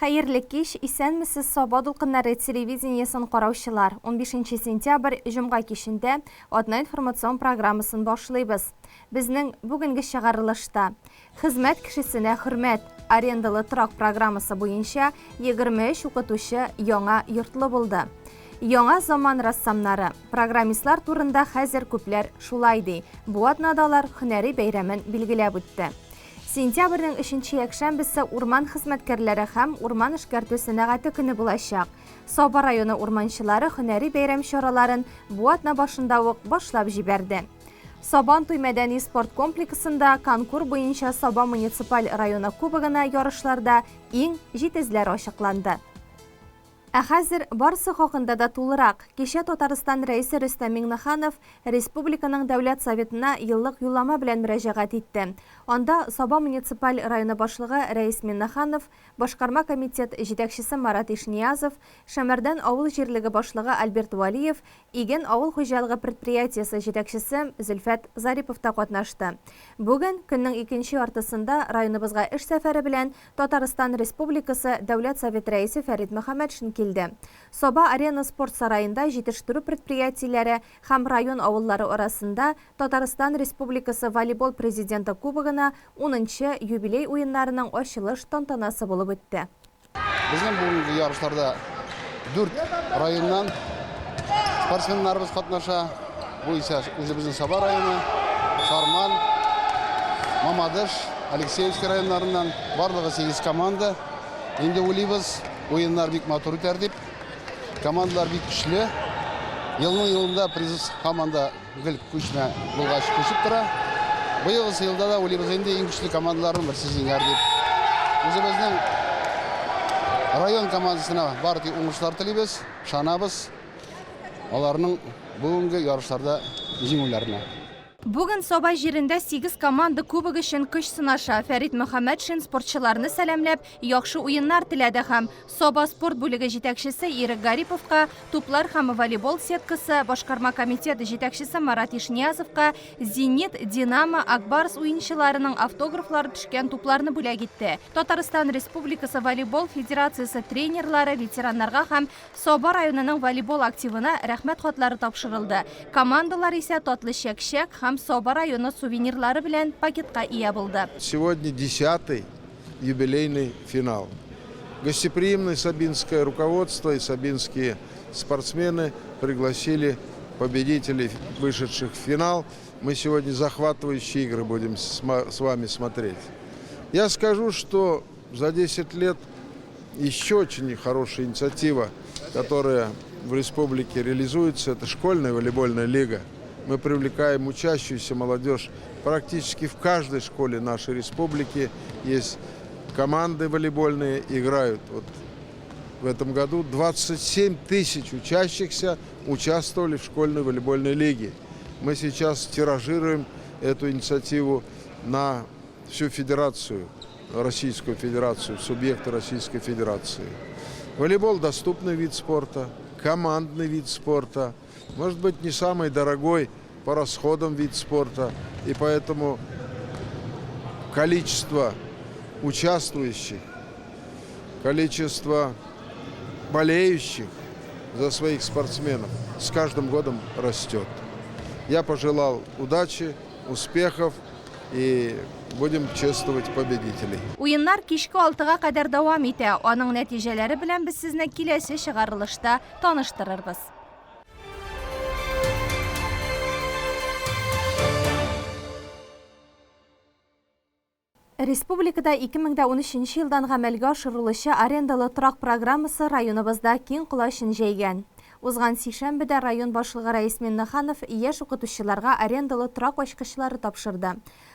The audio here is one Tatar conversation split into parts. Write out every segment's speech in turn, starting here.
Хәерле кич, исәнмесез Саба дулкыннары телевидениесен караучылар. 15 сентябрь, җомга кичендә атна информацион программасын башлыйбыз. Безнең бүгенге чыгарылышта Хезмәт кешесенә хөрмәт арендалы торак программасы буенча 23 укытучы яңа йортлы булды. Яңа заман рәссамнары, программистлар турында хәзер күпләр шулай ди. Бу атнада алар һөнәри бәйрәмен билгеләп үтте. Сентябрьнең өченче якшәмбесе урман хезмәткәрләре һәм урман эшкәртү сәнәгате көне булачак. Саба районы урманчылары һөнәри бәйрәм чараларын бу атна башында ук башлап җибәрде. Сабан туй мәдәни спорт комплексында конкур буенча Саба муниципаль районы кубогына ярышларда иң җитезләр ачыкланды. Ә хәзер барысы хакында да тулырак. Кичә Татарстан Рәисе Рөстәм Миңнеханов республиканың Дәүләт Советына еллык юллама белән мөрәҗәгать итте. Анда Саба муниципаль районы башлыгы Рәис Миннеханов, башкарма комитет җитәкчесе Марат Ишниязов, Шәмәрдән авыл җирлеге башлыгы Альберт Вәлиев, Иген авыл хуҗалыгы предприятиесе җитәкчесе Зөлфәт Зарипов та катнашты. Бүген, көннең икенче яртысында районыбызга эш сәфәре белән Татарстан Республикасы Дәүләт Советы Рәисе Фәрит Мөхәммәтшин килде. Саба Арена спорт сараенда җитештерү предприятиеләре һәм район авыллары арасында Татарстан Республикасы волейбол Президенты Кубогына унынчы юбилей уеннарының ачылыш тантанасы булып үтте. Безнең бүгенге ярышларда дүрт районнан спортсменнарыбыз катнаша. Бу исә үзебезнең Саба районы, Сарман, Мамадыш, Алексеевский районнарыннан барлыгы 8 команда. Инде уйлыйбыз, уеннар бик матур үтәр дип. Командалар бик көчле. Елның елында приз һаман да гел күчмә булгач күчеп тора. Быелгысы елда да уйлыйбыз инде иң көчле командаларның берсе җиңәр дип. Үзебезнең район командасына бары тик уңышлар телибез, ышанабыз аларның бүгенге ярышларда җиңүләренә. Бүген Саба җирендә сигез команда кубок өчен көч сынаша. Фәрит Мөхәммәтшин спортчыларны сәламләп, яхшы уеннар теләде һәм Саба спорт бүлеге җитәкчесе Ирек Гариповка туплар һәм волейбол сеткасы, башкарма комитет җитәкчесе Марат Ишниязовка Зенит, Динамо, Ак Барс уенчыларының автографлары төшкән тупларны бүләк итте. Татарстан Республикасы волейбол федерациясе тренерлары ветераннарга һәм Саба районының волейбол активына Рәхмәт хатлары тапшырылды. Командалар исә татлы чәк-чәк һәм Саба районы сувенирлары белән пакетка ия булды. Сегодня десятый юбилейный финал. Гостеприимное сабинское руководство и сабинские спортсмены пригласили победителей, вышедших в финал. Мы сегодня захватывающие игры будем с вами смотреть. Я скажу, что за 10 лет еще очень хорошая инициатива, которая в республике реализуется, это школьная волейбольная лига. Мы привлекаем учащуюся молодежь. Практически в каждой школе нашей республики есть команды волейбольные, играют. Вот в этом году 27 тысяч учащихся участвовали в школьной волейбольной лиге. Мы сейчас тиражируем эту инициативу на всю федерацию, Российскую Федерацию, субъекты Российской Федерации. Волейбол – доступный вид спорта, командный вид спорта, может быть, не самый дорогой по расходам вид спорта, и поэтому количество участвующих, количество болеющих за своих спортсменов с каждым годом растет. Я пожелал удачи, успехов и будем чествовать победителей. Уеннар кичке алтыга кадәр дәвам итә. Аның нәтиҗәләре белән без сезне киләсе чыгарылышта таныштырырбыз. Республикада 2013 елдан гамәлгә ашырылучы арендалы торак программасы районыбызда киң колачын җәйгән. Узган сишәмбедә район башлыгы Рәис Миннеханов яшь укытучыларга арендалы торак ачкычлары тапшырды.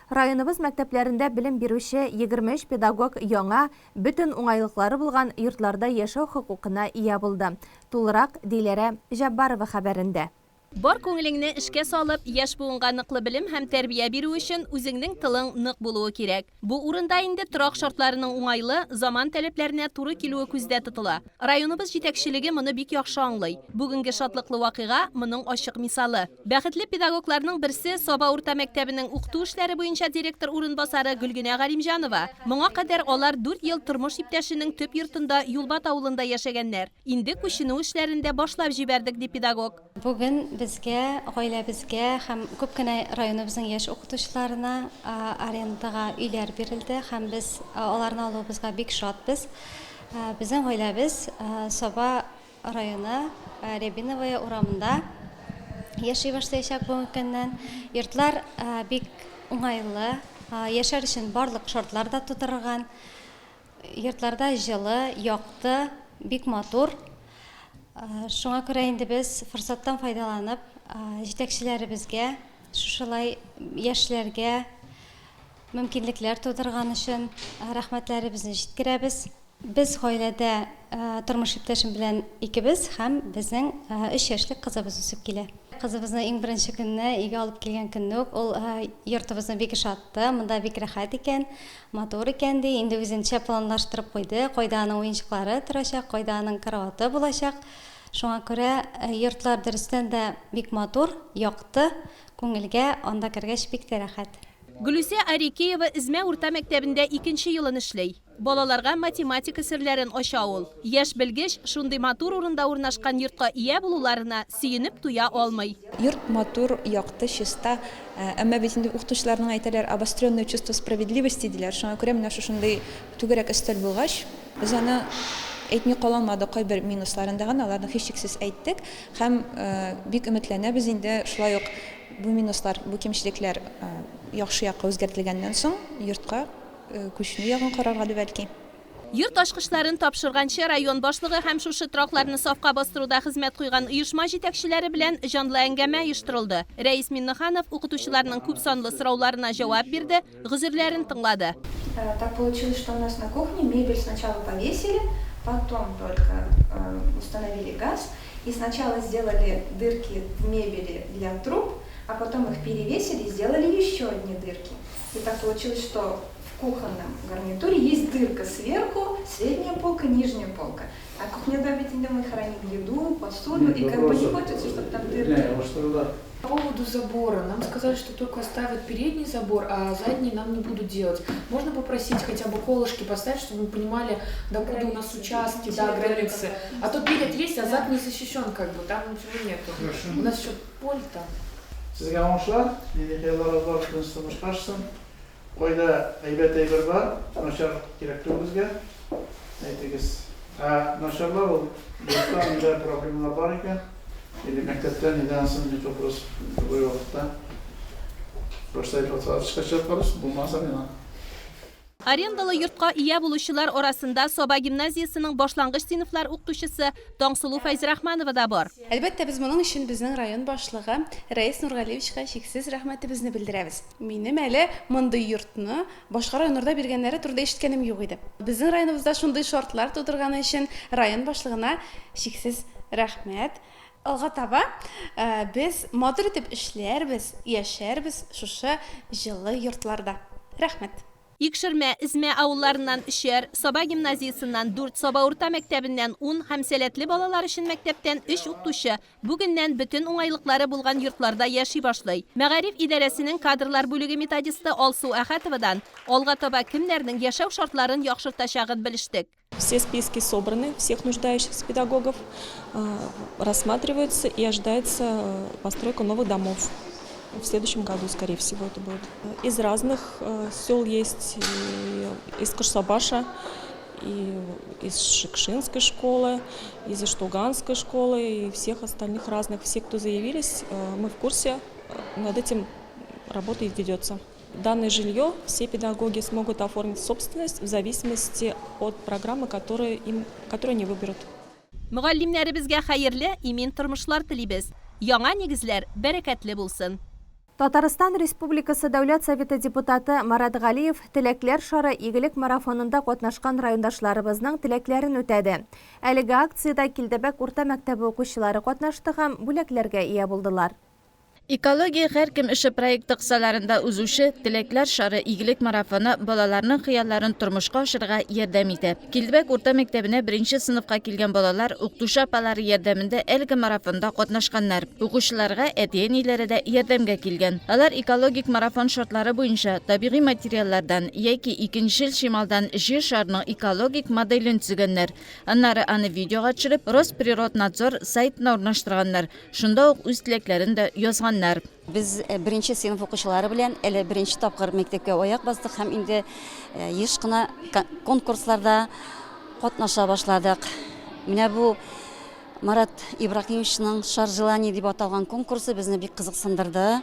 Районыбыз мәктәпләрендә белем бирүче 23 педагог яңа, бөтен уңайлыклары булган йортларда яшәү хокукына ия булды. Тулырак Диләрә Җәббарова хәбәрендә. Бар күңелеңне эшкә салып, яшь буынга ныклы белем һәм тәрбия бирү өчен үзеңнең тылың нык булуы кирәк. Бу урында инде торак шартларының уңайлы, заман таләпләренә туры килүе күздә тотыла. Районыбыз җитәкчелеге моны бик яхшы аңлый. Бүгенге шатлыклы вакыйга, моның ачык мисалы. Бәхетле педагогларның берсе, Саба урта мәктәбенең укыту эшләре буенча директор урынбасары Гөлгенә Галимҗанова. Моңа кадәр алар дүрт ел тормыш иптәшенең төп йортында Юлбат авылында яшәгәннәр. Инде күченү эшләрен дә башлап җибәрдек, ди педагог. Бүген безгә, гаиләбезгә һәм күп кенә районыбызның яшь укытучыларына арендага өйләр бирелде һәм без аларны алуыбызга бик шатбыз. Безнең гаиләбез Саба районы Рябиновая урамында яши башлаячак бүгенге көннән. Йортлар бик уңайлы, яшәр өчен барлык шартлар да тудырылган. Йортларда җылы, якты, бик матур. Шуңа күрә инде без форсаттан файдаланып, җитәкчеләребезгә шушылай яшьләргә мөмкинлекләр тудырган өчен рәхмәтләребезне җиткерәбез. Без гаиләдә тормыш иптәшем белән икебез һәм безнең өч яшьлек кызыбыз үсеп килә. Кызыбызны иң беренче көнне өйгә алып килгән көнне үк ул йортыбызны бик ошатты, монда бик рәхәт икән, матур икән ди. Инде үзенчә планлаштырып куйды, кайда аның уенчыклары торачак, кайда аның караваты булачак. Шуңа күрә йортлар дөрестән дә бик матур, якты, күңелгә анда кергәч бик тә рәхәт. Гөлүсә Арикеева Эзмә урта мәктәбендә икенче елын эшли. Балаларга математика серләрен ача ул. Яшь белгеч шундый матур урында урнашкан йортка ия булуларына сөенеп туя алмый. Йорт матур, якты, чиста. Әмма бит инде укытучыларның әйтәләр, обостренное чувство справедливости диләр. Шуңа күрә менә шушындый түгәрәк өстәл булгач, без аны әйтми кала алмадык, кайбер минусларын да гына, аларны һичшиксез әйттек. Һәм бик өметләнәбез инде, шулай ук бу минуслар, бу кимчелекләр яхшы якка үзгәртелгәннән соң, йортка Күченү ягын карарга да бәлки. Йорт ачкычларын тапшырганчы район башлыгы һәм шушы торакларны сафка бастыруда хезмәт куйган оешма җитәкчеләре белән җанлы әңгәмә оештырылды. Рәис Миннеханов укытучыларның күпсанлы сорауларына җавап бирде, гозерләрен тыңлады. Так получилось, что у нас на кухне мебель сначала повесили, потом только установили газ. И сначала сделали дырки в мебели для труб, а потом их перевесили и сделали еще одни дырки. И так получилось, что в кухонном гарнитуре есть дырка сверху, средняя полка, нижняя полка. А кухняда ведь мы храним еду, посуду, и как бы не хочется, чтобы там дырки. По поводу забора. Нам сказали, что только оставят передний забор, а задний нам не будут делать. Можно попросить хотя бы колышки поставить, чтобы мы понимали, докуда у нас участки, да, границы. А то перед есть, а зад не защищен, как бы, там ничего нету. У нас еще поле там. Сезгә уңышлар, нинди хыялларыгыз бар, тыныч тормышка ашсын. Кайда әйбәт әйбер бар, начар кирәк түгел безгә. Әйтегез. Ә начарлар ул йортта нидә проблемалар бар икән, или мәктәптә нидә ансын бит вопрос любой вакытта. Башта әйтеп атса, чыгып карарсыз, булмаса миңа. Арендалы йортка ия булучылар арасында Саба гимназиясенең башлангыч сыйныфлар укытучысы Таңсылу Фәйзрахманова да бар. Әлбәттә, без моның өчен безнең район башлыгы Рәис Нургалиевичка чиксез рәхмәтебезне белдерәбез. Минем әле мондый йортны башка районнарда биргәннәре турында ишеткәнем юк иде. Безнең районыбызда шундый шартлар тудырганы өчен район башлыгына чиксез рәхмәт. Алга таба без матур итеп эшләрбез, яшәрбез шушы җылы йортларда. Рәхмәт. Икшермә, Эзмә авылларыннан өчәр, Саба гимназиясеннән дүрт, Саба урта мәктәбеннән ун һәм сәләтле балалар өчен мәктәптән өч укытучы бүгеннән бөтен уңайлыклары булган йортларда яши башлый. Мәгариф идарәсенең кадрлар бүлеге методисты Алсу Әхәтовадан алга таба кемнәрнең яшәү шартларын яхшыртачагын белештек. Все списки собраны, всех нуждающихся педагогов, рассматриваются и ожидается постройка новых домов. В следующем году, скорее всего, это будет. Из разных сел есть, и из Курсабаша, и из Шекшинской школы, из Иштуганской школы, и всех остальных разных. Все, кто заявились, мы в курсе, над этим работа и ведется. Данное жилье все педагоги смогут оформить в собственность в зависимости от программы, которую они выберут. Мөгаллимнәребезгә хәерле, имин тормышлар телибез. Яңа нигезләр бәрәкәтле булсын. Татарстан Республикасы Дәүләт Советы депутаты Марат Галиев Теләкләр шары игелек марафонында катнашкан райондашларыбызның теләкләрен үтәде. Әлеге акциядә Килдебәк урта мәктәбе укучылары катнашты һәм бүләкләргә ия булдылар. Экология һәркем эше проекты кысаларында узучы Теләкләр шары игелек марафоны балаларның хыялларын тормышка ашырырга ярдәм итә. Килдебәк урта мәктәбенә беренче сыйныфка килгән балалар укытучы апалары ярдәмендә әлеге марафонда катнашканнар. Укучыларга әти-әниләре дә ярдәмгә килгән. Алар экологик марафон шартлары буенча табигый материаллардан яки икенчел чималдан Җир шарының экологик моделен төзегәннәр. Аннары аны видеога төшереп, Росприроднадзор сайтына урнаштырганнар. Шунда ук үз теләкләрен дә язганнар. Без беренче сыйныф укучылары белән әле беренче тапкыр мәктәпкә аяк бастык һәм инде еш кына конкурсларда катнаша башладык. Менә бу Марат Ибраһимовичның Шар желаний дип аталган конкурсы безне бик кызыксындырды.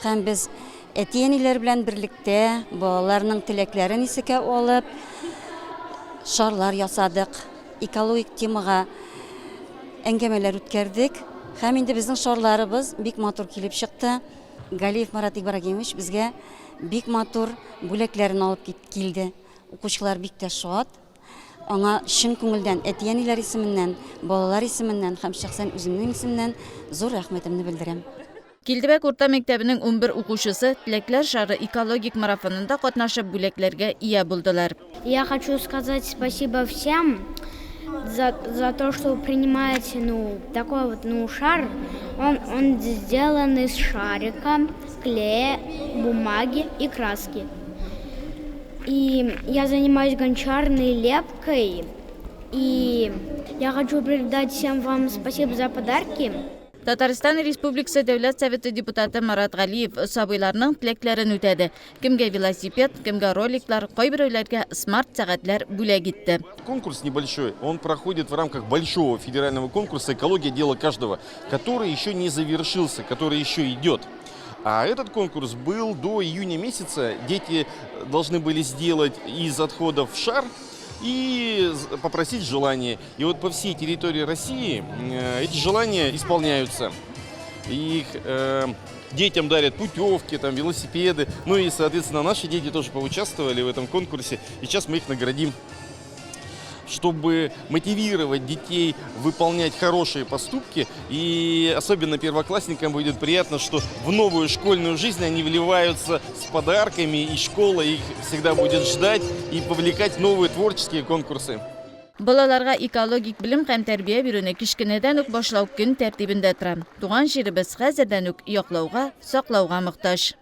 Һәм без әти-әниләр белән берлектә балаларның теләкләрен исәкә алып, шарлар ясадык. Экологик темага әңгәмәләр үткәрдек. Һәм инде безнең шарларыбыз бик матур килеп чыкты. Галиев Марат Ибрагимович безгә бик матур бүләкләрен алып килде. Укучылар бик тә шат. Аңа чын күңелдән әти-әниләр исеменнән, балалар исеменнән һәм шәхсән үземнең исемнән зур рәхмәтемне белдерәм. Килдебәк урта мәктәбенең 11 укучысы Теләкләр шары экологик марафонында катнашып бүләкләргә ия булдылар. Я хочу сказать спасибо всем за, за то, что вы принимаете, ну, такой вот, ну, шар. Он, он сделан из шарика, клея, бумаги и краски. И я занимаюсь гончарной лепкой. И я хочу передать всем вам спасибо за подарки. Татарстан Республикасы Дәүләт Советы депутаты Марат Галиев сабыйларның теләкләрен үтәде. Кемгә велосипед, кемгә роликлар, кайберәүләргә смарт сәгатьләр бүләк итте. Конкурс небольшой, он проходит в рамках большого федерального конкурса «Экология – дело каждого», который еще не завершился, который еще идет. А этот конкурс был до июня месяца. Дети должны были сделать из отходов шар и попросить желание. И вот по всей территории России эти желания исполняются. И их детям дарят путевки, там, велосипеды. Ну и, соответственно, наши дети тоже поучаствовали в этом конкурсе. И сейчас мы их наградим, чтобы мотивировать детей выполнять хорошие поступки. И особенно первоклассникам будет приятно, что в новую школьную жизнь они вливаются с подарками, и школа их всегда будет ждать и повлекать в новые творческие конкурсы. Балаларга экологик белем һәм тәрбия бирүне кечкенәдән үк башлау көн тәртибендә тора. Туган җиребез хәзердән үк яклауга, саклауга мохтаҗ.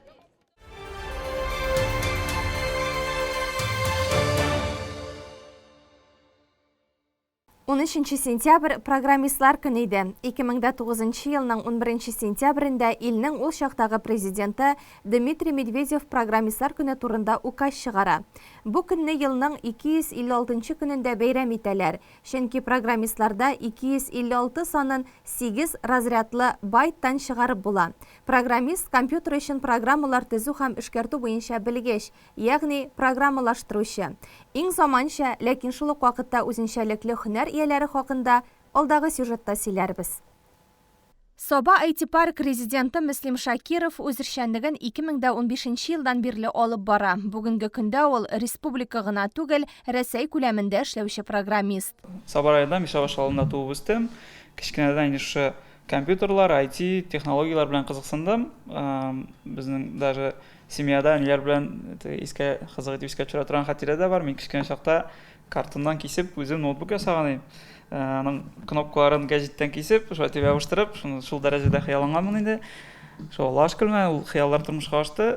13 сентябрь программистлар көне иде. 2009 елның 11 сентябрендә илнең ул чактагы президенты Дмитрий Медведев программистлар көне турында указ чыгара. Бу көнне елның 256 көнендә бәйрәм итәләр. Чөнки программистларда 256 санын 8 разрядлы байттан чыгарып була. Программист компьютер өчен программалар төзү һәм эшкәртү буенча белгеч, ягъни программалаштыручы. Иң заманча, ләкин шул ук вакытта үзенчәлекле һөнәр ияләре хакында алдагы сюжетта сөйләрбез. Саба IT-парк резиденты Мөслим Шакиров үз эшчәнлеген 2015 елдан бирле алып бара. Бүгенге көндә ул республика гына түгел, Рәсәй күләмендә эшләүче программист. Саба районында Мишәбаш авылында туып үстем. Кечкенәдән инде шушы компьютерлар, IT, технологияләр белән кызыксындым. Безнең даже семьяда әниләр белән искә кызык итеп искә төшерә торган хатирә дә бар. Мин кечкенә чакта картоннан кисеп үзем ноутбук ясаган идем. Аның кнопкаларын гәҗиттән кисеп, шулай итеп ябыштырып, шуны шул дәрәҗәдә хыялланганмын инде. Шул Аллага шөкер, менә ул хыяллар тормышка ашты.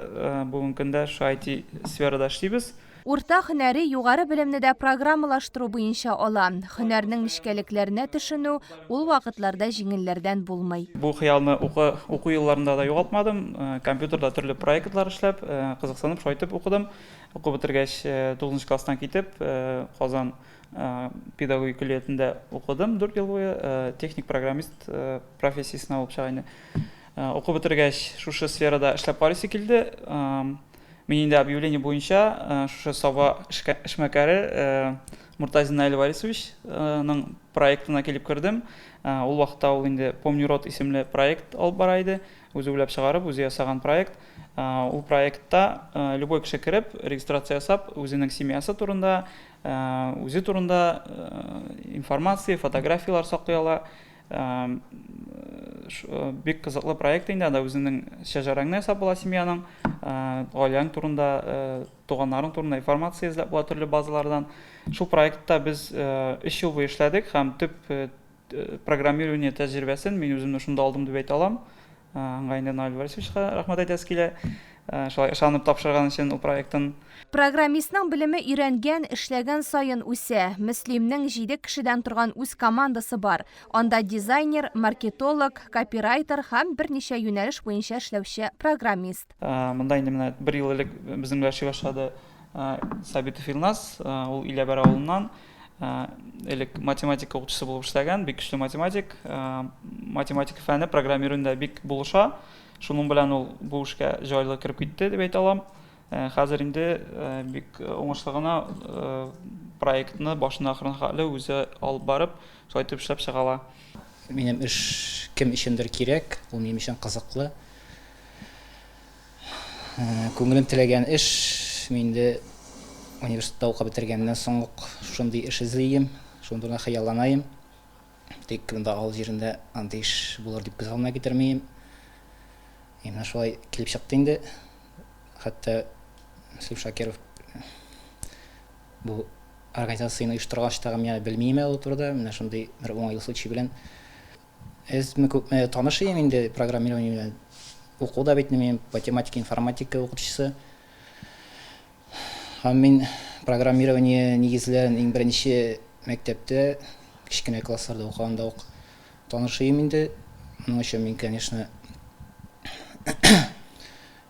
Бүгенге көндә шушы IT сферада эшлибез. Урта һөнәри югары белемне дә программалаштыру буенча ала. Һөнәрнең нечкәлекләренә төшенү ул вакытларда җиңелләрдән булмый. Бу хыялны уку уку елларында да югалтмадым. Компьютерда төрле проектлар эшләп, кызыксынып, шулай итеп укыдым. Укып бетергәч, тугызынчы класстан китеп, Казан педагогик көллиятендә укыдым дүрт ел буе. Техник-программист профессиясенә булып чыга инде. Укып бетергәч, шушы сферада эшләп карыйсы килде. Мин инде объявление буенча шушы Саба эшмәкәре Муртазин Наил Варисовичның проектына килеп кердем. Ул вакытта ул инде Помню род исемле проект алып бара иде. үзе уйлап чыгарып, үзе ясаган проект. Ул проектта любой кеше кереп, регистрация ясап, үзенең семьясы турында, үзе турында информация, фотографияләр саклый ала. Бик кызыклы проект инде, анда үзеңнең шәҗәрәңне ясап була семьяның, гаиләң турында, туганнарың турында информация эзләп була төрле базалардан. Шул проектта без өч ел буе эшләдек һәм төп программирование тәҗрибәсен мин үземне шунда алдым дип әйтә алам. Аңа инде Наил Борисовичка рәхмәт әйтәсе килә. Шулай ышанып тапшырган өчен ул проектын. Программистның белеме өйрәнгән, эшләгән саен үсә. Мөслимнең җиде кешедән торган үз командасы бар. Анда дизайнер, маркетолог, копирайтер һәм берничә юнәлеш буенча эшләүче программист. Монда инде менә бер ел элек безнең белән эшли башлады Сабитов Илназ. Ул Иләбәр авылыннан. Элек математика укытучысы булып эшләгән, бик көчле математик. Математика фәне программированиедә бик булыша. Шуның белән ул бу эшкә җайлы кереп китте дип әйтә алам. Хәзер инде бик уңышлы гына проектны башыннан ахырына хәтле үзе алып барып, шулай итеп эшләп чыга ала. Минем эш кем өчендер кирәк, ул минем өчен кызыклы. Күңелем теләгән эш, мин инде университетта укып бетергәннән соң ук шундый эш эзлием, шуның турында хыялланаем. Тик монда авыл җирендә андый эш булыр дип күз алдына китермием. И менә шулай килеп чыкты инде. Хәтта Мөслим Шакиров бу организацияне оештыргач тагы мин әле белмием әле ул турыда. Менә шундый бер уңайлы случай белән Әзме-күпме таныш идем инде программирование белән. Уку да бит мин математика, информатика укытучысы. Һәм мин программирование нигезләрен иң беренче мәктәптә, кечкенә классларда укыганда ук таныш идем инде. Моның өчен мин, конечно,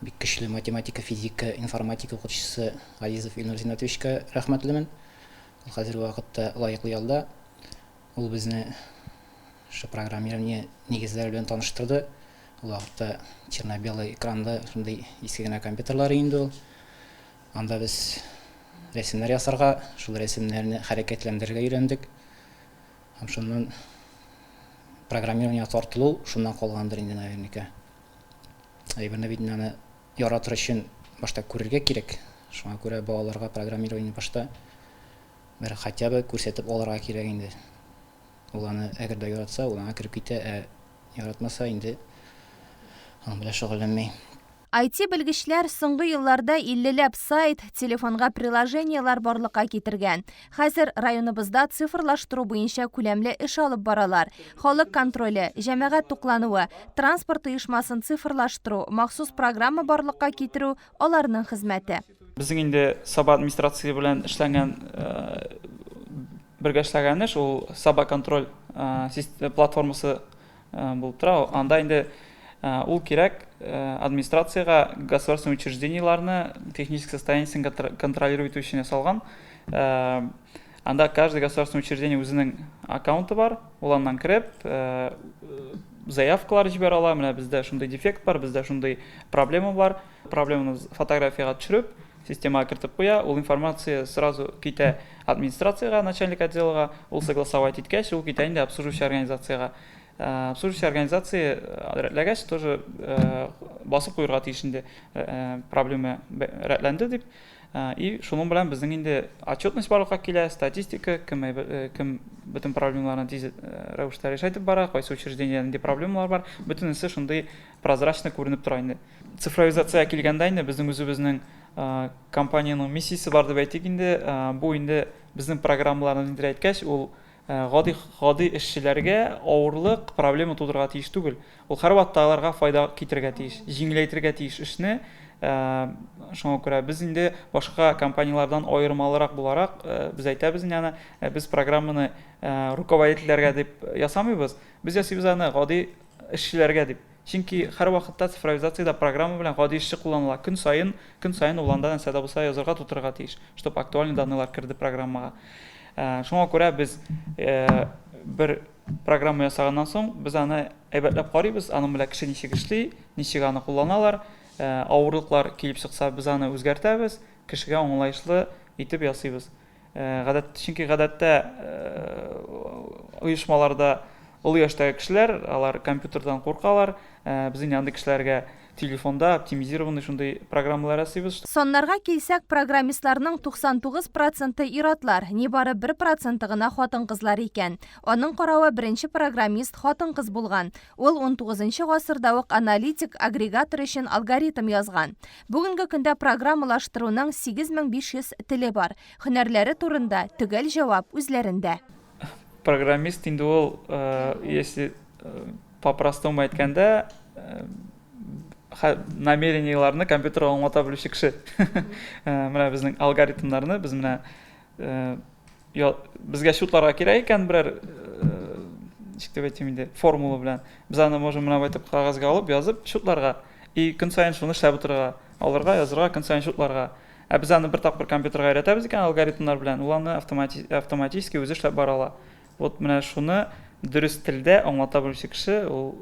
бик көчле математика, физика, информатика укытучысы Газизов Илнур Зиннәтовичка рәхмәтлемен. Ул хәзерге вакытта лаеклы ялда. Ул безне шушы программирование нигезләре белән таныштырды. Ул вакытта черно-белый экранлы шундый иске генә компьютерлар инде ул. Анда без рәсемнәр ясарга, шул рәсемнәрне хәрәкәтләндерергә өйрәндек. Һәм шуннан программированиегә тартылу шуннан калгандыр инде наверняка. Әйберне бит инде аны яратыр өчен башта күрергә кирәк. Шуңа күрә балаларга программирование башта Бер хотя бы күрсәтеп алырга кирәк инде. Ул аны әгәр дә яратса, ул аңа кереп китә, ә яратмаса инде аның белән шөгыльләнми. IT-белгечләр соңгы елларда иллеләп сайт, телефонга приложениеләр барлыкка китергән. Хәзер районыбызда цифрлаштыру буенча күләмле эш алып баралар. Халык контроле, җәмәгать туклануы, транспорт оешмасын цифрлаштыру, махсус программа барлыкка китерү, аларның хезмәте. Безнең инде Саба администрация белән эшләнгән бергә эшләгән эш ул Саба контроль платформасы булып тора. Анда инде ул кирәк администрациягә государственный учреждениеләрне технический состояниесен контролировать итү өчен ясалган. Анда каждый государственный учреждение үзенең аккаунты бар, ул аннан кереп, заявкалар җибәрә ала, менә бездә шундый дефект бар, бездә шундый проблема бар. Проблеманы фотографиягә төшереп, системага кертеп куя, ул информация сразу китә администрациягә, начальник отделга, ул согласовать иткәч, ул китә инде обслуживающий организациягә. Обслуживающий организация рәтләгәч, тоже басып куерга тиеш инде проблема рәтләнде дип. И шуның белән безнең инде отчетность барлыкка килә, статистика, кем кем бөтен проблемаларны тиз рәвештә решать итеп бара, кайсы учреждениедә нинди проблемалар бар, бөтенесе шундый прозрачно күренеп тора инде. Цифровизациягә килгәндә инде безнең үзебезнең компаниянең миссиясе бар дип әйтик инде. Бу инде безнең программаларны ниндидер әйткәч, ул гади гади эшчеләргә авырлык, проблема тудырырга тиеш түгел. Ул һәрвакытта аларга файда китерергә тиеш, җиңеләйтергә тиеш эшне. Шуңа күрә без инде башка компанияләрдән аермалырак буларак, без әйтәбез инде аны, без программаны руководительләргә дип ясамыйбыз, без ясыйбыз аны гади эшчеләргә дип. Чөнки һәрвакытта цифровизациядә программа белән гади эшче кулланыла. Көн саен, көн саен ул анда нәрсә дә булса язырга, тутырырга тиеш, чтоб актуальный данныйлар керде программага. Шуңа күрә без бер программа ясаганнан соң, без аны әйбәтләп карыйбыз, аның белән кеше ничек эшли, ничек аны кулланалар, авырлыклар килеп чыкса, без аны үзгәртәбез, кешегә аңлаешлы итеп ясыйбыз. Гадәт, чөнки гадәттә оешмаларда Олы яшьтәге кешеләр, алар компьютердан куркалар. Без инде андый кешеләргә телефонда оптимизированный шундый программалар ясыйбыз. Саннарга килсәк, программистларның 99 проценты ир-атлар, нибары бер проценты гына хатын-кызлар икән. Аның каравы, беренче программист хатын-кыз булган. Ул унтугызынчы гасырда ук аналитик агрегатор өчен алгоритм язган. Бүгенге көндә программалаштыруның 8500 теле бар. Һөнәрләре турында төгәл җавап үзләрендә. Программист инде ул, если по-простому әйткәндә, намерениеларны компьютерга аңлата белүче кеше. Менә безнең алгоритмнарны без менә безгә счетларга кирәк икән берәр ничек дип әйтим инде формула белән. Без аны можем менә әйтеп кәгазьгә алып язып счетларга и көн саен шуны эшләп утырырга, алырга, язырга, көн саен счетларга. Ә без аны бер тапкыр компьютерга өйрәтәбез икән алгоритмнар белән, ул аны автоматически үзе эшләп бара ала. Вот менә шуны дөрес телдә аңлата белүче кеше, ул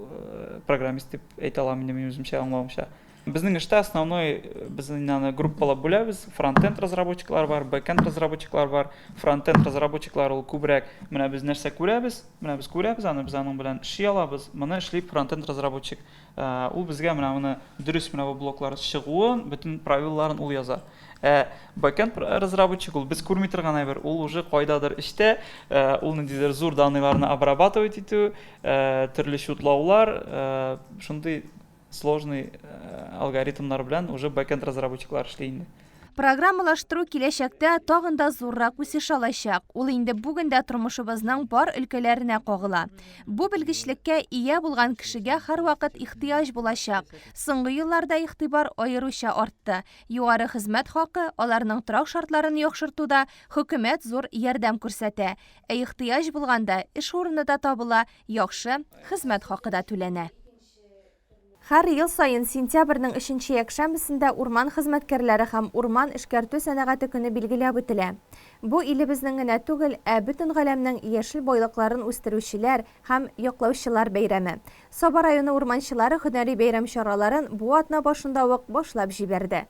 программист дип әйтә алам инде мин үземчә аңлавымча. Безнең эштә основной без инде аны группалап бүләбез. Фронтенд разработчиклар бар, бэкенд разработчиклар бар. Фронтенд разработчиклар ул күбрәк менә без нәрсә күрәбез, менә без күрәбез аны, без аның белән эшли алабыз. Моны эшли фронтенд разработчик. Ул безгә менә моны дөрес менә бу блоклар чыгуын, бөтен правилаларын ул яза. Ә бэкенд разработчик ул без күрми торган әйбер, ул уже кайдадыр эчтә, ул ниндидер зур данныйларны обрабатывать итү, төрле чутлаулар, шундый сложный алгоритмнар белән уже бэкенд разработчиклар эшли инде. Программалаштыру киләчәктә тагын да зуррак үсеш алачак. Ул инде бүген дә тормышыбызның бар өлкәләренә кагыла. Бу белгечлеккә ия булган кешегә һәрвакыт ихтыяҗ булачак. Соңгы елларда игътибар аеруча артты. Югары хезмәт хакы, аларның торак шартларын яхшыртуда хөкүмәт зур ярдәм күрсәтә. Ә ихтыяҗ булганда, эш урыны да табыла, яхшы хезмәт хакы да түләнә. Һәр ел саен сентябрьнең өченче якшәмбесендә урман хезмәткәрләре һәм урман эшкәртү сәнәгате көне билгеләп үтелә. Бу илебезнең генә түгел, ә бөтен галәмнең яшел байлыкларын үстерүчеләр һәм яклаучылар бәйрәме. Саба районы урманчылары һөнәри бәйрәм чараларын бу атна башында ук башлап җибәрде.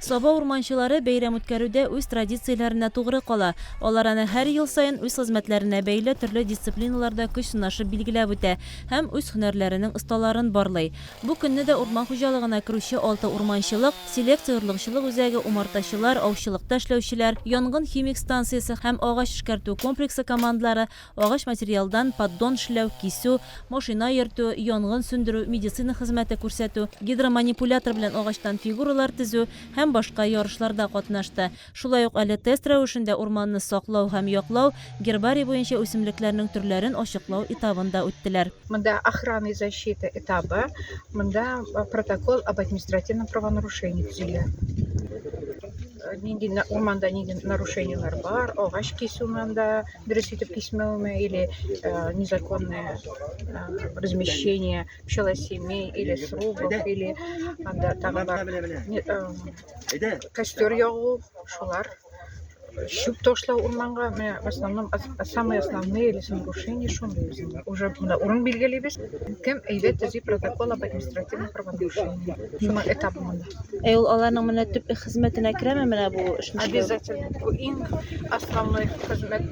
Саба урманчылары бәйрәм үткәрүдә үз традицияләренә тугры кала. Алар аны һәр ел саен үз хезмәтләренә бәйле төрле дисциплиналарда көч сынашып билгеләп үтә һәм үз һөнәрләренең осталарын барлый. Бу көнне дә урман хуҗалыгына керүче алты урманчылык, селекция-орлыкчылык үзәге, умартачылар, аучылыкта эшләүчеләр, янгын-химик станциясе һәм агач эшкәртү комплексы командалары Агач материалдан поддон эшләү, кисү, машина йөртү, янгын сүндерү, медицина хезмәте күрсәтү, гидроманипулятор белән агачтан фигуралар төзү һәм башка ярышларда катнашты. Шулай ук әле тест рәвешендә урманны саклау һәм яклау, гербарий буенча үсемлекләрнең төрләрен ачыклау этабын да үттеләр. Монда охрана и защита этабы, монда протокол об административном правонарушении төзиләр. Нинди урманда нинди нарушениеләр бар, агач кисү монда, дөрес итеп кисмәүме или незаконное размещение пчелосемей или срубов или анда тагы бар костер ягу шулар чүп ташлау урманга менә в основном самые основные лесонарушения шундый үзендә уже монда урын билгелибез кем әйбәт төзи протокол об административном правонарушении шуның этабы монда Ә ул аларның менә төп хезмәтенә керәме менә бу эшне эшләү? Обязательно. Бу иң основной хезмәт,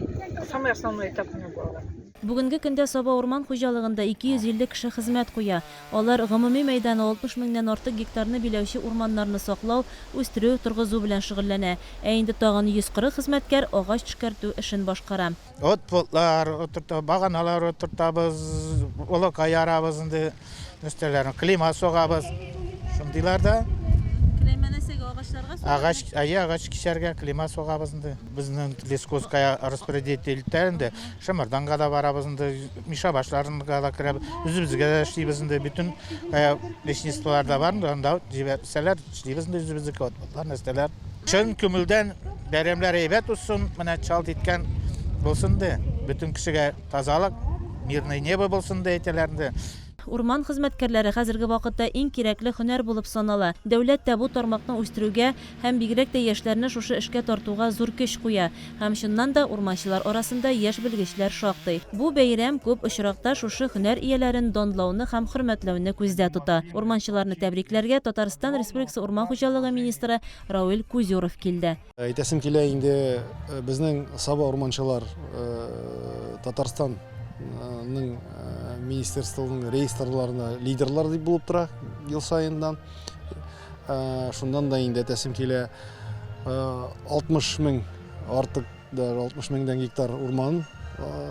самый основной этап менә бу аларның. Бүгенге көндә Саба урман хуҗалыгында 250 кеше хезмәт куя. Алар гомуми мәйданы 60 меңнән артык гектарны биләүче урманнарны саклау, үстерү, торгызу белән шөгыльләнә. Ә инде тагын 140 хезмәткәр агач эшкәртү эшен башкара. Отводлар утыртабыз, баганалар утыртабыз, волока ярабыз инде, өстәләрен клейма сугабыз. Шундыйлар да. Клейма нәрсәгә, агачларга сугарга? Агач, әйе, агач кисәргә клейма сугабыз инде. Безнең лесхозка распределитель итә инде. Шымырданга да барабыз инде, Мишабашларынга да керәбез. Үзебезгә дә эшлибез инде. Бөтен лесничестволар да бар инде, анда җибәрсәләр, эшлибез инде үзебезнеке отводлар, нәрсәләр. Чын күңелдән бәйрәмнәр әйбәт узсын, менә чалт иткән булсын ди. Бөтен кешегә тазалык, мирное небо булсын ди әйтәләр инде. Урман хезмәткәрләре хәзерге вакытта иң кирәкле һөнәр булып санала. Дәүләт тә бу тармакны үстерүгә һәм бигрәк тә яшьләрне шушы эшкә тартуга зур көч куя. Һәм чыннан да урманчылар арасында яшь белгечләр шактый. Бу бәйрәм күп очракта шушы һөнәр ияләрен данлауны һәм хөрмәтләүне күздә тота. Урманчыларны тәбрикләргә Татарстан Республикасы урман хуҗалыгы министры Рауил Кузюров килде. Әйтәсем килә инде, безнең Саба урманчылар Татарстанның министерствоның реестрларына лидерлар дип булып тора ел саендан. Шуннан да инде әйтәсем килә, 60 мең артык, даже 60 меңдән гектар урман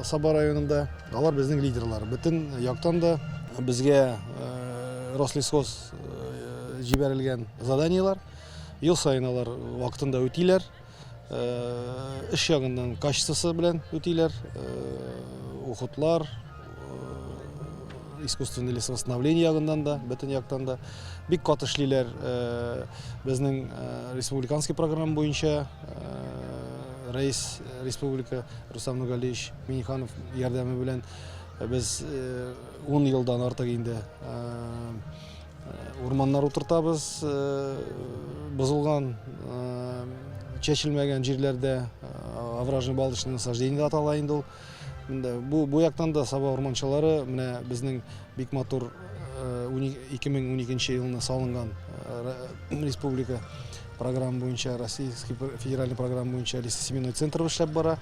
Саба районында. Алар безнең лидерлар. Бөтен яктан да безгә Рослесхоз җибәрелгән заданиелар. Ел саен алар вакытында үтиләр. Эш ягыннан качествосы белән үтиләр. Уходлар, искусственный лесовосстановление ягыннан да, бөтен яктан да бик каты эшлиләр. Безнең республиканский программа буенча рәис республика Рустам Нургалиевич Минниханов ярдәме белән без 10 елдан артык инде урманнар утыртабыз, бозылган, чәчелмәгән җирләрдә овражный балочный насаждение дип атала инде ул. Бу, бу яктан да Саба урманчылары менә безнең бик матур 2012 елны салынган республика программа буенча, Российский федеральный программа буенча лесосеменной центр эшләп бара.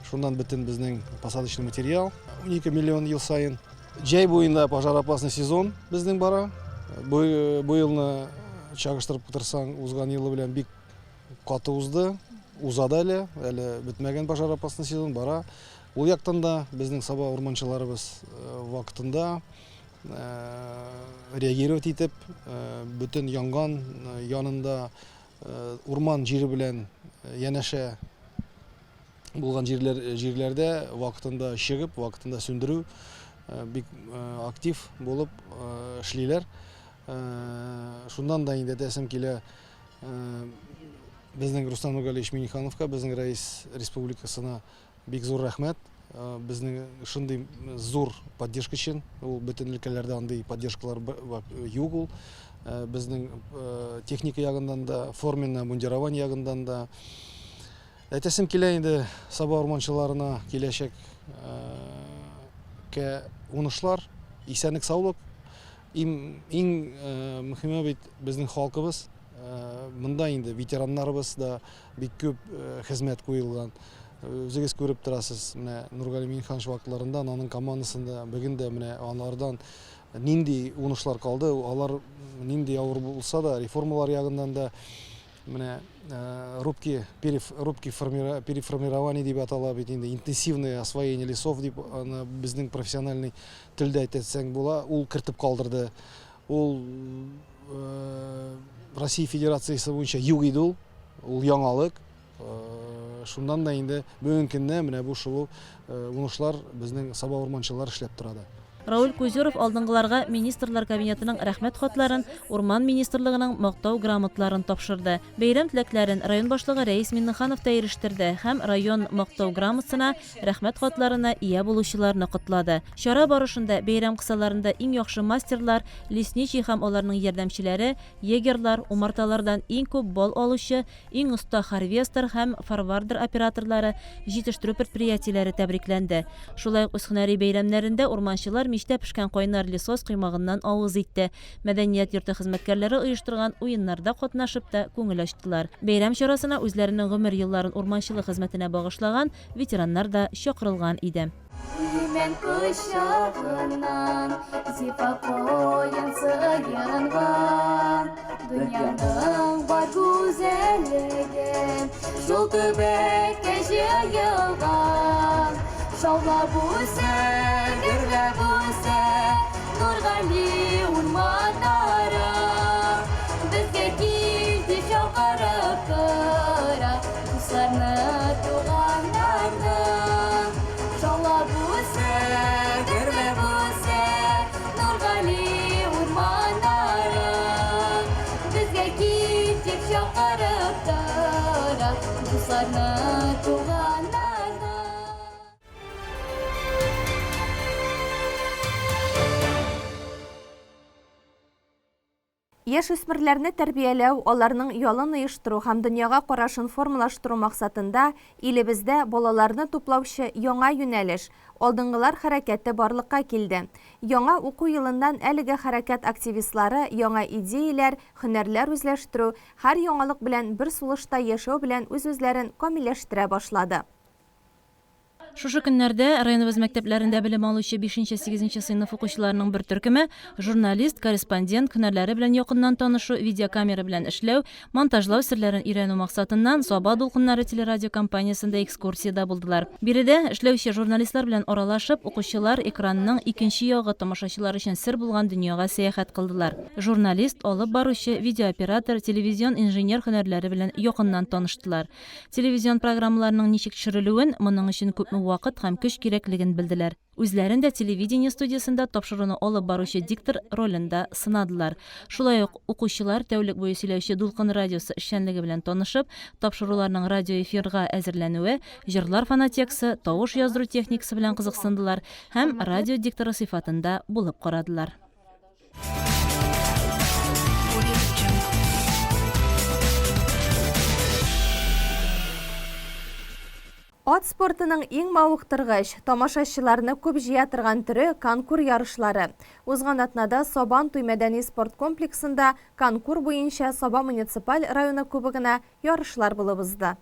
Шуннан бөтен безнең посадочный материал 12 миллион ел саен. Җәй буенда пожароопасный сезон безнең бара. Бу, бу елны чагыштырып утырсаң, узган елы белән бик каты узды. Уза да әле, әле бетмәгән пожароопасный сезон бара. Ул яктан да безнең Саба урманчыларыбыз вакытында реагировать итеп, бөтен янган янында урман җире белән янәшә булган җирләр җирләрдә вакытында чыгып, вакытында сүндерү бик актив булып эшлиләр. Шуннан да инде әйтәсем килә, безнең Рустам Нургалиевич Миннихановка, безнең рәис республикасына бик зур рәхмәт. Безнең шундый зур поддержка өчен, ул бөтен өлкәләрдә андый поддержкалар юк ул. Безнең техника ягыннан да, форменное обмундирование ягыннан да. Әйтәсем килә инде Саба урманчыларына киләчәк кә уңышлар, исәнлек, саулык. Иң, иң мөһиме бит безнең халкыбыз. Монда инде ветераннарыбыз да бик күп хезмәт куелган. Үзегез күреп торасыз, менә Нургали Миңнеханович вакытларында аның командасында бүген дә менә алардан нинди уңышлар калды, алар нинди авыр булса да, реформалар ягыннан да Менә рубки, рубки переформирование дип атала бит инде, интенсивное освоение лесов дип аны безнең профессиональный телдә әйтсәң була, ул кертеп калдырды. Ул Россия Федерациясе буенча юк иде ул, ул яңалык. Шуннан да инде бүгенге көндә менә бу шул уңышлар безнең Саба урманчылары эшләп тора да. Рауль Кузюров алдынгыларга Министрлар Кабинетының Рәхмәт хатларын, Урман министрлыгының Мактау грамоталарын тапшырды. Бәйрәм теләкләрен район башлыгы Рәис Миннеханов та ирештерде һәм район Мактау грамотасына, Рәхмәт хатларына ия булучыларны котлады. Чара барышында бәйрәм кысаларында иң яхшы мастерлар, лесничий һәм аларның ярдәмчеләре, егерьлар, умарталардан иң күп бал алучы, Иң оста харвестер һәм форвардер операторлары, җитештерү предприятиеләре тәбрикләнде. Шулай ук үз һөнәри бәйрәмнәрендә урманчылар мичтә пешкән кайнар лесос коймагыннан авыз итте. Мәдәният йорты хезмәткәрләре оештырган уеннарда катнашып та күңел ачтылар. Бәйрәм чарасына үзләренең гомер елларын урманчылык хезмәтенә багышлаган ветераннар да чакырылган иде. Имән кочагыннан зифа куен сыенган Дөньяның бар гүзәллеге шул төбәккә җыелган Шаулап үсә, гөрләп үсә Нургали урманнары Безгә кил дип чакырып тора Дусларны, туганнарны. Шаулап үсә, гөрләп үсә Нургали урманнары. Безгә кил дип чакырып тора Дусларны, туганнарны. Яшүсмерләрне тәрбияләү, аларның ялын оештыру һәм дөньяга карашын формалаштыру максатында илебездә балаларны туплаучы яңа юнәлеш, Алдынгылар хәрәкәте барлыкка килде. Яңа уку елыннан әлеге хәрәкәт активистлары яңа идеяләр, һөнәрләр үзләштерү, һәр яңалык белән бер сулышта яшәү белән үз-үзләрен камилләштерә башлады. Шушы көннәрдә районыбыз мәктәпләрендә белем алучы бишенче-сигезенче сыйныф укучыларының бер төркеме журналист, корреспондент һөнәрләре белән якыннан танышу, видеокамера белән эшләү, монтажлау серләрен өйрәнү максатыннан Саба дулкыннары телерадиокомпаниясендә экскурсиядә булдылар. Биредә эшләүче журналистлар белән аралашып, укучылар экранның икенче ягы тамашачылар өчен сер булган дөньяга сәяхәт кылдылар. Журналист, алып баручы, видеооператор, телевизион инженер һөнәрләре белән якыннан таныштылар. Телевизион программаларның ничек төшерелүен, моның өчен күпме вакыт һәм көч кирәклеген белделәр. Үзләрен дә телевидение студиясендә тапшыруны алып баручы диктор ролендә сынадылар. Шулай ук укучылар тәүлек буе сөйләүче Дулкын радиосы эшчәнлеге белән танышып, тапшыруларның радиоэфирга әзерләнүе, җырлар фонотекасы, тавыш яздыру техникасы белән кызыксындылар һәм радио дикторы сыйфатында булып карадылар. Ат спортының иң мавыктыргыч, тамашачыларны күп җыя торган төре, конкур ярышлары. Узган атнада Сабан туй мәдәни-спорт комплексында конкур буенча Саба муниципаль районы кубогына ярышлар булып узды.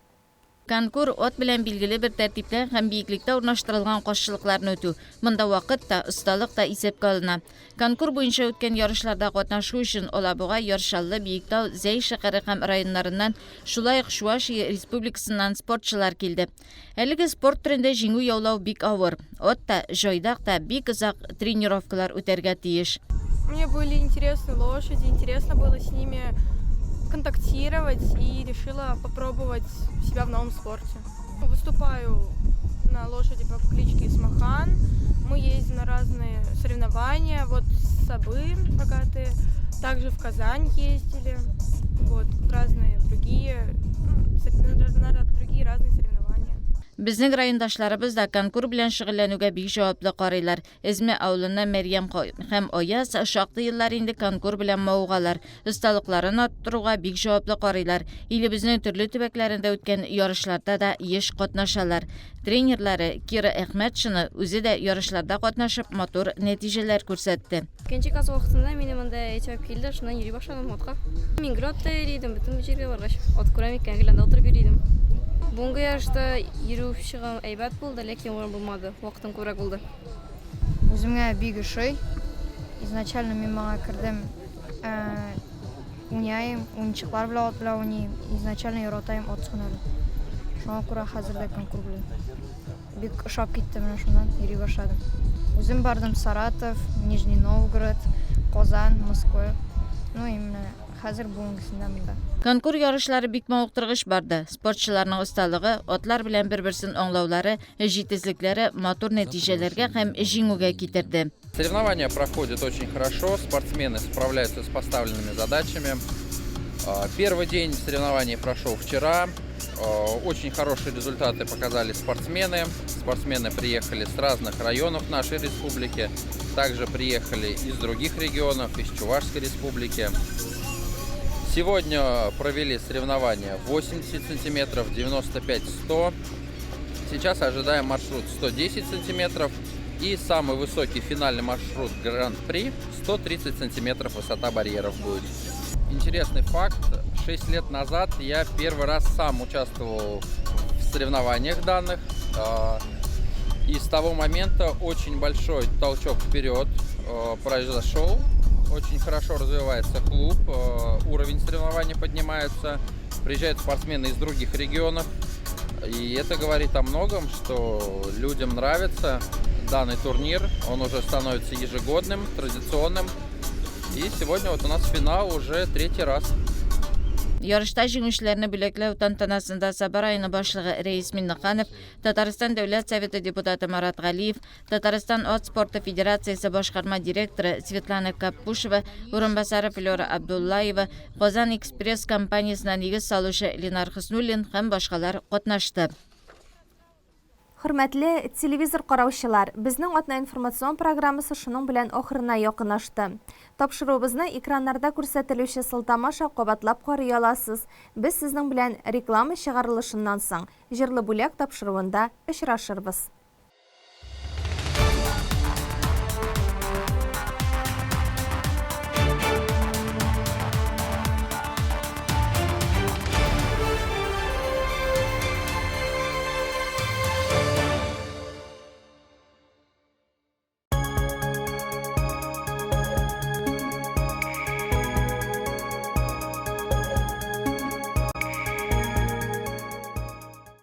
Конкур, ат белән билгеле бер тәртиптә һәм биеклектә урнаштырылган каршылыкларны үтү. Монда вакыт та, осталык та исәпкә алына. Конкур буенча үткән ярышларда катнашу өчен Алабуга, Яр Чаллы, Биектау, Зәй шәһәре һәм районнарыннан, шулай ук Чуашия Республикасыннан спортчылар килде. Әлеге спорт төрендә җиңү яулау бик авыр. Ат та, җайдак та бик озак тренировкалар үтәргә тиеш. Мне были интересны лошади, интересно было с ними контактировать и решила попробовать себя в новом спорте. Выступаю на лошади по кличке Исмахан. Мы ездим на разные соревнования, вот с Сабы богатые, также в Казань ездили, вот, в разные другие, ну, на другие разные соревнования. Безнең райондашларыбыз да конкур белән шөгыльләнүгә бик җаваплы карыйлар. Эзмә авылыннан Мәрьям һәм Аяз шактый еллар инде конкур белән мавыгалар. Осталыкларын арттыруга бик җаваплы карыйлар. Илебезнең төрле төбәкләрендә үткән ярышларда да еш катнашалар. Тренерлары Кира Әхмәтшина үзе дә ярышларда катнашып матур нәтиҗәләр күрсәтте. Икенче класс вакытында мине монда әти алып килде, шуннан йөри башладым атка. Мин гел атта йөри идем, бөтен җиргә баргач, ат күрәм икән, гел анда утырып йөри идем. Бүгенге ярышта йөрү чыгым әйбәт булды, ләкин урын булмады, вакытым күбрәк булды. Үземә бик ошый. Изначально мин моңа кердем, уйныйм, уенчыклар белән ат белән уйныйм. Изначально яратаем ат һөнәрен. Шуңа күрә хәзер дә конкур белән. Бик ошап китте менә шуннан йөри башладым. Үзем бардым Саратов, Нижний Новгород, Казан, Москва. Ну и менә хәзер бүгенгесендә монда. Конкур ярышлары бик мавыктыргыч барды. Спортчыларның осталыгы, атлар белән бер-берсен аңлаулары, җитезлекләре матур нәтиҗәләргә һәм җиңүгә китерде. Соревнования проходят очень хорошо, спортсмены справляются с поставленными задачами. Первый день соревнований прошел вчера. Очень хорошие результаты показали спортсмены. Спортсмены приехали с разных районов нашей республики. Также приехали из других регионов, из Чувашской республики. Сегодня провели соревнования 80 сантиметров, 95-100. Сейчас ожидаем маршрут 110 сантиметров. И самый высокий финальный маршрут Гран-при 130 сантиметров высота барьеров будет. Интересный факт. 6 лет назад я первый раз сам участвовал в соревнованиях данных. И с того момента очень большой толчок вперед произошел. Очень хорошо развивается клуб, уровень соревнований поднимается. Приезжают спортсмены из других регионов. И это говорит о многом, что людям нравится данный турнир. Он уже становится ежегодным, традиционным. И сегодня вот у нас финал уже третий раз. Ярышта җиңүчеләрне бүләкләү тантанасында Саба районы башлыгы Рәис Миннеханов, Татарстан Дәүләт Советы депутаты Марат Галиев, Татарстан ат спорты федерациясе башкарма директоры Светлана Каппушева, урынбасары Флера Абдуллаева, Казан Экспресс компаниясенә нигез салучы Ленар Хөснуллин һәм башкалар катнашты. Хөрмәтле телевизор караучылар, безнең атна информацион программасы шуның белән ахырына якынлашты. Тапшыруыбызны экраннарда күрсәтелүче сылтама аша кабатлап карый аласыз. Без сезнең белән реклама чыгарылышыннан соң Җырлы бүләк тапшыруында очрашырбыз.